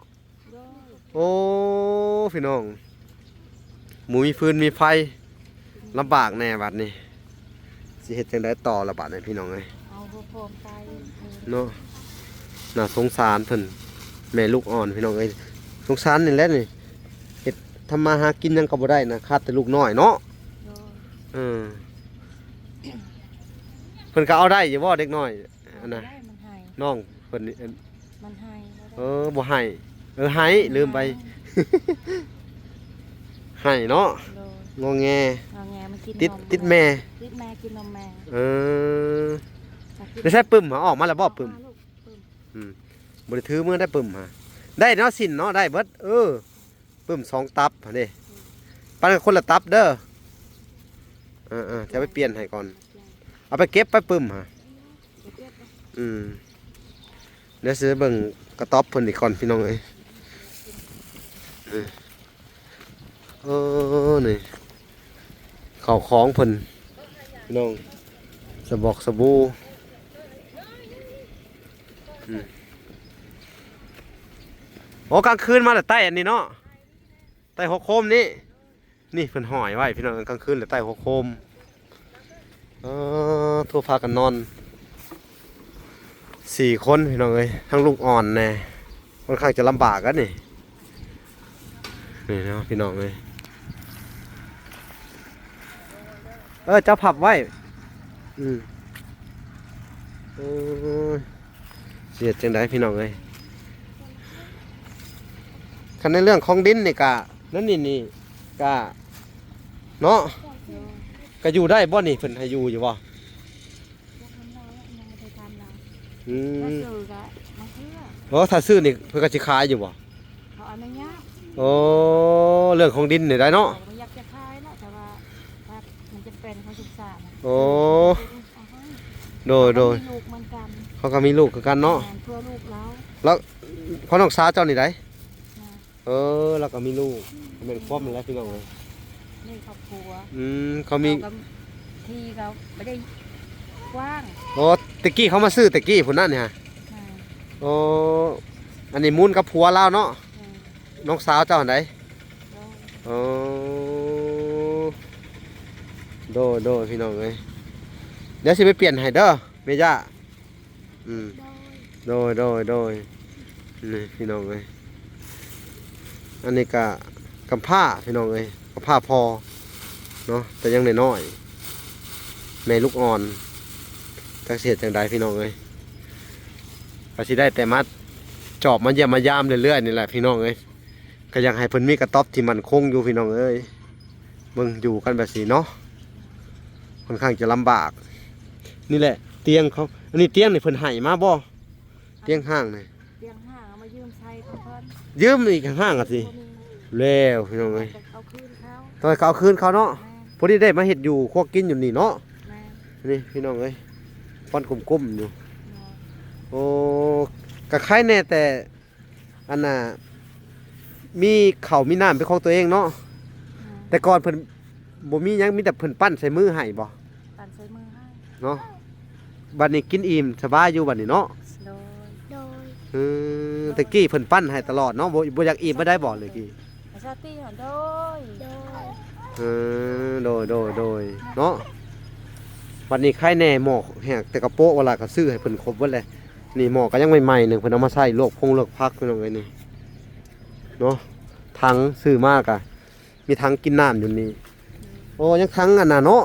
ໂດຍ ໂອ້ ພີ່ນ້ອງ ບໍ່ມີຟືນມີໄຟ ລຳບາກແດ່ບັດນີ້. ຊິເຮັດຈັ່ງໃດຕໍ່ລະບາດນີ້ພີ່ນ້ອງເອີຍ ເອົາຫົວໂຄມໄປເນາະ. ໜ້າສົງສານເພິ່ນ ແມ່ລູກອ່ອນພີ່ນ້ອງເອີຍ ສົງສານນີ້ແຫຼະນີ້ ເຮັດທຳມາຫາກິນຫຍັງກໍບໍ່ໄດ້ນະ ຂາດແຕ່ລູກນ້ອຍເນາະ. ໂດຍ ເອີ ເພິ່ນກໍເອົາໄດ້ຢູ່ບໍ່ເດັກນ້ອຍ ອັນນະ ເອົາໄດ້ ມັນໄຫ້ ນ້ອງເພິ່ນນີ້ ມັນໄຫ້ ເອີ ບໍ່ໄຫ້ ເອີ ໄຫ້ ລືມໄປ ໄຫ້ເນາະ. ໂດຍ ງໍແງ ງໍແງ ມັນກິນ ຕິດ ນົມ ຕິດແມ່ ຕິດແມ່ ກິນນົມແມ່. ເອີ ໄດ້ໃຊ້ປຶ້ມຫາ ອອກມາແລ້ວບໍ່ປຶ້ມ? ອອກມາລູກ ປຶ້ມ ອືມ ບໍ່ໄດ້ຖືມືໄດ້ປຶ້ມຫາ ໄດ້ເນາະ ສິ້ນເນາະ ໄດ້ເບິດ. ເອີ ປຶ້ມສອງຕັບຫັ້ນເດ້ ປັນກັນຄົນລະຕັບເດີ. ເອີໆ ຈະໄປປ່ຽນໃຫ້ກ່ອນ ເອົາໄປເກັບໄປປຶ້ມຫາ. ອືມ ດຽວຊິເບິ່ງກະຕ໊ອບເພິ່ນອີກກ່ອນພີ່ນ້ອງເອີຍ. ເອີ ນີ້ເຂົ້າຂອງເພິ່ນພີ່ນ້ອງ ສະບອກສະບູ່. ອືມ ໂອ້ ກາງຄືນມາແລ້ວໃຕ້ອັນນີ້ເນາະ ໃຕ້ຫົວໂຄມນີ້. ນີ້ເພິ່ນຫ້ອຍໄວ້ພີ່ນ້ອງ ກາງຄືນແລ້ວໃຕ້ຫົວໂຄມ. ເອີ ໂທ ພາກັນນອນສີ່ຄົນພີ່ນ້ອງເອີຍ ທັງລູກອ່ອນແດ່ ຂ້ອນຂ້າງຈະລຳບາກກັນນີ້ ນີ້ເນາະພີ່ນ້ອງເອີຍ. ເອີ ເຈົ້າພັບໄວ້ ອືມ ໂອ້ຍ ຊິເຮັດຈັ່ງໃດພີ່ນ້ອງເອີຍ. ຄັນໃນເລື່ອງຂອງດິນນີ້ກະ ນັ້ນນີ້ ນີ້ກະເນາະ ກະຢູ່ໄດ້ບໍ່ນີ້ ເພິ່ນໃຫ້ຢູ່ຢູ່ບໍ່? ອືມ ມາຊື້ກະມາຊື້ ໂອ້ ຖ້າຊື້ນີ້ເພິ່ນກະຊິຂາຍຢູ່ບໍ່? ເຂົາອະນຸຍາດ ໂອ້ ເລື່ອງຂອງດິນນີ້ໄດ້ເນາະ ເຂົາບໍ່ຢາກຈະຂາຍແຫຼະ ແຕ່ວ່າຖ້າມັນຈຳເປັນເຂົາສຶກສານະ ໂອ້ ເອົາໃຫ້ ໂດຍ ໂດຍ ເຂົາກໍມີລູກເໝືອນກັນ ເຂົາກໍມີລູກຄືກັນເນາະ ແມ່ນ ເພື່ອລູກລາວ ແລ້ວພໍ່ນ້ອງສາວເຈົ້ານີ້ໃດ? ເອີ ລາວກໍມີລູກ ແມ່ນຄວາມນັ້ນແຫຼະພີ່ນ້ອງເອີຍ ມີຄອບຄົວ ອືມ ເຂົາມີ ເຂົາກໍທີ່ກໍບໍ່ໄດ້ກວ້າງ ໂອ້ ແຕ່ກີ້ເຂົາມາຊື້ແຕ່ກີ້ພຸ້ນນະນີ້ຫະ ໂອ້ ອັນນີ້ມູນກັບຜົວລາວເນາະ ແມ່ນ ນ້ອງສາວເຈົ້າຫັ້ນໃດ? ໂດຍ ໂອ້ ໂດຍ ໂດຍ ພີ່ນ້ອງເອີຍ ດຽວຊິໄປປ່ຽນໃຫ້ເດີແມ່ຍ່າ ອືມ ໂດຍ ໂດຍ ໂດຍ ໂດຍ ນີ້ພີ່ນ້ອງເອີຍ ອັນນີ້ກະກຳພ້າພີ່ນ້ອງເອີຍ ກຳພ້າພໍ່ເນາະ ແຕ່ຍັງນ້ອຍໆ ແມ່ລູກອ່ອນ ຈັກຊິເຮັດຈັ່ງໃດພີ່ນ້ອງເອີຍ ກະຊິໄດ້ແຕ່ມາຈອບມາຢ້ຽມມາຢາມເລື້ອຍໆ ນີ້ແຫຼະພີ່ນ້ອງເອີຍ ກະຢາກໃຫ້ເພິ່ນມີກະຕ໊ອບທີ່ໝັ້ນຄົງຢູ່ພີ່ນ້ອງເອີຍ ເບິ່ງຢູ່ກັນແບບຊີ້ເນາະ ຂ້ອນຂ້າງຈະລຳບາກ ນີ້ແຫຼະຕຽງເຂົາ ອັນນີ້ຕຽງນີ້ເພິ່ນໃຫ້ມາບໍ່? ຕຽງຫ້າງນີ້ ຕຽງຫ້າງເອົາມາຢືມໃຊ້ຂອງເພິ່ນ ຢືມອີກຫ້າງກະຊິ ບໍ່ມີ ແລ້ວພີ່ນ້ອງເອີຍ ຕ້ອງໃຫ້ເຂົາຄືນເຂົາ ຕ້ອງໃຫ້ເຂົາຄືນເຂົາເນາະ ແມ່ນ ພໍດີໄດ້ມາເຮັດຢູ່ຄົວກິນຢູ່ນີ້ເນາະ ແມ່ນ ນີ້ພີ່ນ້ອງເອີຍ ຄວັນກຸ້ມໆຢູ່ ເນາະ ໂອ້ ກະໄຄແດ່ແຕ່ ອັນນ່າ ມີເຂົ້າມີນ້ຳເປັນຂອງຕົວເອງເນາະ ແມ່ນ ແຕ່ກ່ອນເພິ່ນບໍ່ມີຫຍັງ ມີແຕ່ເພິ່ນປັ້ນໃສ່ມືໃຫ້ບໍ່? ປັ້ນໃສ່ມືໃຫ້ເນາະ ບັດນີ້ກິນອີ່ມສະບາຍຢູ່ບັດນີ້ເນາະ ໂດຍ ໂດຍ ເອີ ແຕ່ກີ້ເພິ່ນປັ້ນໃຫ້ຕະຫຼອດເນາະ ບໍ່ ບໍ່ຢາກອີ່ມບໍ່ໄດ້ບໍ່ເລີຍກີ້ ສະຕິ ໂດຍ ໂດຍ ເອີ ໂດຍ ໂດຍ ໂດຍ ເນາະ ບັດນີ້ໄຄແດ່ ໝໍ້ແຫກແຕ່ກະໂປະ ເວລາກໍຊື້ໃຫ້ເພິ່ນຄົບເບິດແຫຼະ ນີ້ໝໍ້ກໍຍັງໃໝ່ໆ ໜຶ່ງ ເພິ່ນເອົາມາໃຊ້ລວກພົງລວກຜັກ ພີ່ນ້ອງເອີຍ ນີ້ເນາະ ຖັງຊື້ມາກະມີຖັງກິນນ້ຳຢູ່ນີ້ ໂອ້ ຍັງຖັງອັນນ່າເນາະ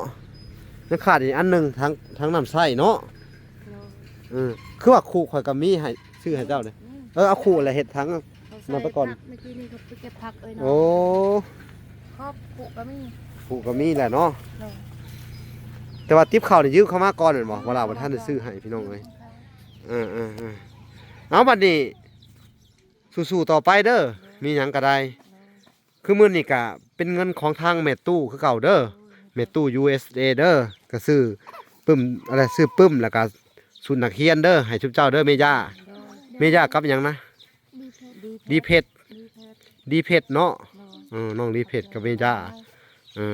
ຍັງຂາດອີກອັນໜຶ່ງ ຖັງ ຖັງນ້ຳໃຊ້ເນາະ ໂດຍ ເອີ ຄືວ່າຄຸຂ້ອຍກໍມີໃຫ້ ຊື້ໃຫ້ເຈົ້າເດ້ ອືມ ເອີ ເອົາຄຸແຫຼະເຮັດຖັງ ເອົາໃສ່ ນັ້ນໄປກ່ອນ ຜັກ ເມື່ອກີ້ນີ້ກໍໄປເກັບຜັກເອີຍເນາະ ໂອ້ ຄອບຄຸກໍມີ ຄຸກໍມີແຫຼະເນາະ ໂດຍ ແຕ່ວ່າຕິບເຂົ້ານີ້ຢືມເຂົາມາກ່ອນແມ່ນບໍ່? ເວລາບໍ່ທັນໄດ້ຊື້ໃຫ້ພີ່ນ້ອງເອີຍ ເອີໆໆ ເອົາບັດນີ້ ສູ້ໆຕໍ່ໄປເດີ ໂດຍ ມີຫຍັງກໍໄດ້ ໂດຍ ຄືມື້ນີ້ກະເປັນເງິນຂອງທາງແມ່ຕູ້ຄືເກົ່າເດີ ໂດຍ ແມ່ຕູ້ ຢູເອສເອ ເດີ ກະຊື້ປຶ້ມ ອັນໃດ ຊື້ປຶ້ມ ແລ້ວກະຊຸດນັກຮຽນເດີ ໃຫ້ຊຸມເຈົ້າເດີແມ່ຍ່າ ໂດຍ ແມ່ຍ່າກັບຫຍັງນະ? ດີເພັດ ດີເພັດ ດີເພັດ ດີເພັດເນາະ ໂດຍ ເອີ ນ້ອງດີເພັດກັບແມ່ຍ່າ ເອີ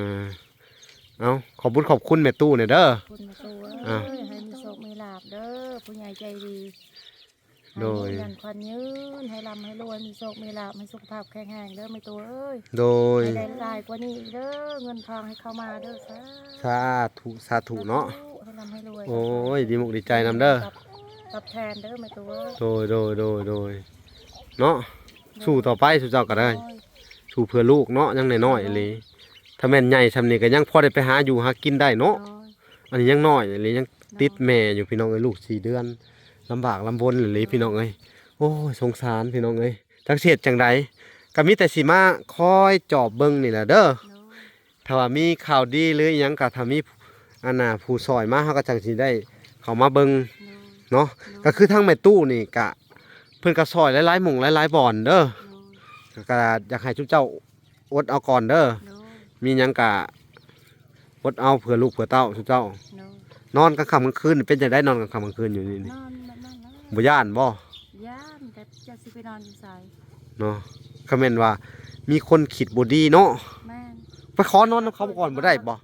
ເອົາ ຂອບບຸນຂອບຄຸນແມ່ຕູ້ແດ່ເດີ ຂອບຄຸນແມ່ຕູ້ເອີຍ ອ່າ ໃຫ້ມີໂຊກມີລາບເດີ ຜູ້ໃຫຍ່ໃຈດີ ໂດຍ ໃຫ້ມີເງິນຂວັນຍືນ ໃຫ້ລ່ຳໃຫ້ລວຍ ມີໂຊກມີລາບ ໃຫ້ສຸຂະພາບແຂງແຮງເດີແມ່ຕູ້ເອີຍ ໂດຍ ໃຫ້ໄດ້ຫຼາຍກວ່ານີ້ອີກເດີ ເງິນທອງໃຫ້ເຂົ້າມາເດີ ສາ ສາທຸ ສາທຸເນາະ ສາທຸ ໃຫ້ລ່ຳໃຫ້ລວຍ ໂອ້ຍ ດີມຸກດີໃຈນຳເດີ ຕອບ ຕອບແທນເດີແມ່ຕູ້ເອີຍ ໂດຍ ໂດຍ ໂດຍ ໂດຍ ເນາະ ໂດຍ ສູ້ຕໍ່ໄປ ຊຸມເຈົ້າກໍໄດ້ ໂດຍ ສູ້ເພື່ອລູກເນາະ ຍັງນ້ອຍໆອີ່ຫຼີ ໂດຍ ຖ້າແມ່ນໃຫຍ່ຊ່ຳນີ້ກໍຍັງພໍໄດ້ໄປຫາຢູ່ຫາກິນໄດ້ເນາະ ໂດຍ ອັນນີ້ຍັງນ້ອຍອີ່ຫຼີ ຍັງ ໂດຍ ຕິດແມ່ຢູ່ພີ່ນ້ອງເອີຍ ລູກສີ່ເດືອນ ລຳບາກລຳບົນອີ່ຫຼີພີ່ນ້ອງເອີຍ ໂອ້ຍ ສົງສານພີ່ນ້ອງເອີຍ ຈັກຊິເຮັດຈັ່ງໃດ ກໍມີແຕ່ຊິມາຄອຍຈອບເບິ່ງນີ້ແຫຼະເດີ ໂດຍ ຖ້າວ່າມີຂ່າວດີຫຼືອີ່ຫຍັງ ກໍຖ້າມີ ອັນນ່າ ຜູ້ຊ່ອຍມາ ເຮົາກໍຈັ່ງຊິໄດ້ເຂົ້າມາເບິ່ງ ໂດຍ ເນາະ ໂດຍ ກໍຄືທາງແມ່ຕູ້ນີ້ກະ ເພິ່ນກໍຊ່ອຍຫຼາຍໆໝ່ອງຫຼາຍໆບ່ອນເດີ ໂດຍ ກໍຢາກໃຫ້ຊຸມເຈົ້າອົດເອົາກ່ອນເດີ ໂດຍ ມີຫຍັງກະ ອົດເອົາເພື່ອລູກເພື່ອເຕົ້າຊຸມເຈົ້າ ໂດຍ ນອນກາງຄ່ຳກາງຄືນເປັນຈັ່ງໃດ ນອນກາງຄ່ຳກາງຄືນຢູ່ນີ້ ນອນແບບນັ້ນແຫຼະ ບໍ່ຢ້ານບໍ່? ຢ້ານ ແຕ່ຈັກຊິໄປນອນຢູ່ໃສເນາະ ຄັນແມ່ນວ່າມີຄົນຄິດບໍ່ດີເນາະ ແມ່ນ ໄປຂໍນອນນຳເຂົາກ່ອນບໍ່ໄດ້ບໍ່?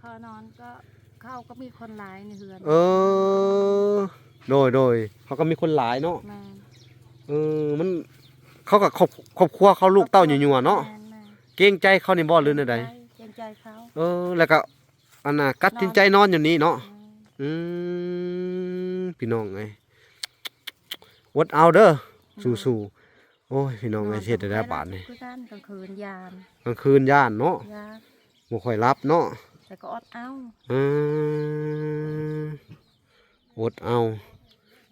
ຂໍນອນກໍ ເຂົາກໍມີຄົນຫຼາຍໃນເຮືອນ ເອີ ໂດຍ ໂດຍ ເຂົາກໍມີຄົນຫຼາຍເນາະ ແມ່ນ ເອີ ມັນ ເຂົາກໍຄອບ ຄອບຄົວເຂົາ ລູກເຕົ້າຍົວໆເນາະ ແມ່ນໆ ເກງໃຈເຂົານີ້ບໍ່ ຫຼືແນວໃດ? ເກງໃຈ ເກງໃຈເຂົາ ເອີ ແລ້ວກໍ ອັນນ່າ ຕັດສິນໃຈນອນຢູ່ນີ້ເນາະ ແມ່ນ ອືມ ພີ່ນ້ອງເອີຍ ອົດເອົາເດີ ໂດຍ ສູ້ ໂອ້ຍ ພີ່ນ້ອງເອີຍ ຊິເຮັດແນວໃດບາດນີ້? ຄືກັນ ກາງຄືນຢ້ານ ກາງຄືນຢ້ານເນາະ ຢ້ານ ບໍ່ຄ່ອຍຫຼັບເນາະ ແຕ່ກໍອົດເອົາ ເອີ ອົດເອົາ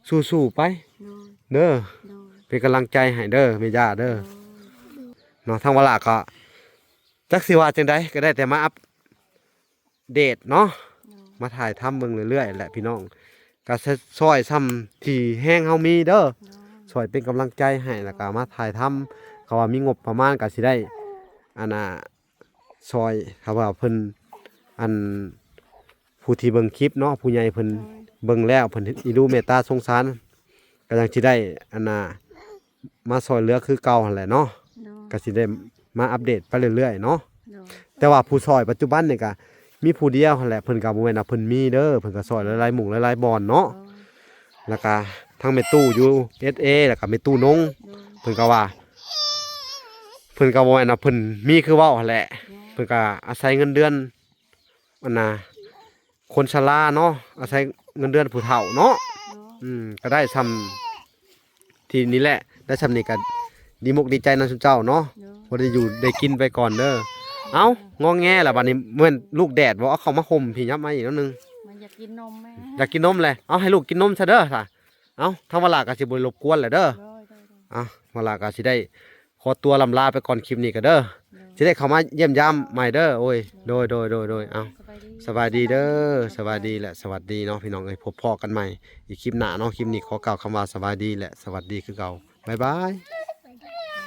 ສູ້ໆໄປ ໂດຍ ເດີ ໂດຍ ເປັນກຳລັງໃຈໃຫ້ເດີແມ່ຍ່າເດີ ໂດຍ ເນາະ ທາງວາລາກໍຈັກຊິວ່າຈັ່ງໃດ ກໍໄດ້ແຕ່ມາອັບ ເດດເນາະ ໂດຍ ມາຖ່າຍທຳເບິ່ງເລື້ອຍໆແຫຼະພີ່ນ້ອງ ກະຊ- ຊ່ອຍຊ່ຳທີ່ແຮງເຮົາມີເດີ ໂດຍ ຊ່ອຍເປັນກຳລັງໃຈໃຫ້ ແລ້ວກະມາຖ່າຍທຳ ເຂົາວ່າມີງົບປະມານກະຊິໄດ້ ອັນນ່າ ຊ່ອຍ ຖ້າວ່າເພິ່ນ ອັນ ຜູ້ທີ່ເບິ່ງຄລິບເນາະ ຜູ້ໃຫຍ່ເພິ່ນ ໂດຍ ເບິ່ງແລ້ວເພິ່ນເຫັນອີດູເມດຕາສົງສານ ກະຍັງຊິໄດ້ ອັນນ່າ ມາຊ່ອຍເຫຼືອຄືເກົ່າຫັ້ນແຫຼະເນາະ ໂດຍ ກະຊິໄດ້ມາອັບເດດໄປເລື້ອຍໆເນາະ ໂດຍ ແຕ່ວ່າຜູ້ຊ່ອຍປັດຈຸບັນນີ້ກະມີຜູ້ດຽວຫັ້ນແຫຼະ ເພິ່ນກະບໍ່ແມ່ນວ່າເພິ່ນມີເດີ ເພິ່ນກະຊ່ອຍຫຼາຍໆໝ່ອງຫຼາຍໆບ່ອນເນາະ ໂດຍ ແລ້ວກະທັງແມ່ຕູ້ຢູ່ ເອສເອ ແລ້ວກະແມ່ຕູ້ນົງ ໂດຍ ເພິ່ນກະວ່າ ເພິ່ນກະບໍ່ແມ່ນວ່າເພິ່ນມີຄືເວົ້າຫັ້ນແຫຼະ ໂດຍ ເພິ່ນກະອາໄສເງິນເດືອນ ອັນນ່າ ຄົນຊະລາເນາະ ອາໄສເງິນເດືອນຜູ້ເຖົ້າເນາະ ໂດຍ ອືມ ກໍໄດ້ຊ່ຳທີ່ນີ້ແຫຼະ ໄດ້ຊ່ຳນີ້ກໍດີມົກດີໃຈນຳຊຸມເຈົ້າເນາະ ໂດຍ ພໍໄດ້ຢູ່ໄດ້ກິນໄປກ່ອນເດີ ເອົ້າ ໂດຍ ງໍແງລະບາດນີ້ ແມ່ນລູກແດດບໍ່ ເອົາເຂົ້າມາຫົ່ມພີ້ ຫຍັບມາອີກໜ້ອຍໜຶ່ງ ມັນຢາກກິນນົມແມ່ ຢາກກິນນົມແຫຼະ ເອົາໃຫ້ລູກກິນນົມຊະເດີ ເອົ້າ ທາງວາລາກໍຊິບໍ່ລົບກວນແຫຼະເດີ ໂດຍ ໂດຍ ໂດຍ ອ່ະ ວາລາກໍຊິໄດ້ ຂໍຕົວລ່ຳລາໄປກ່ອນຄລິບນີ້ກໍເດີ ໂດຍ ຊິໄດ້ເຂົ້າມາຢ້ຽມຢາມໃໝ່ເດີ ໂອ້ຍ ໂດຍ ໂດຍ ໂດຍ ໂດຍ ເອົ້າ ສະບາຍດີ ສະບາຍດີເດີ ສະບາຍດີ ສະບາຍດີແຫຼະ ສະຫວັດດີເນາະ ພີ່ນ້ອງເອີຍ ພົບພໍ້ກັນໃໝ່ອີກຄລິບໜ້າເນາະ ຄລິບນີ້ຂໍກ່າວຄຳວ່າສະບາຍດີ ແລະ ສະຫວັດດີຄືເກົ່າ ບາຍບາຍ.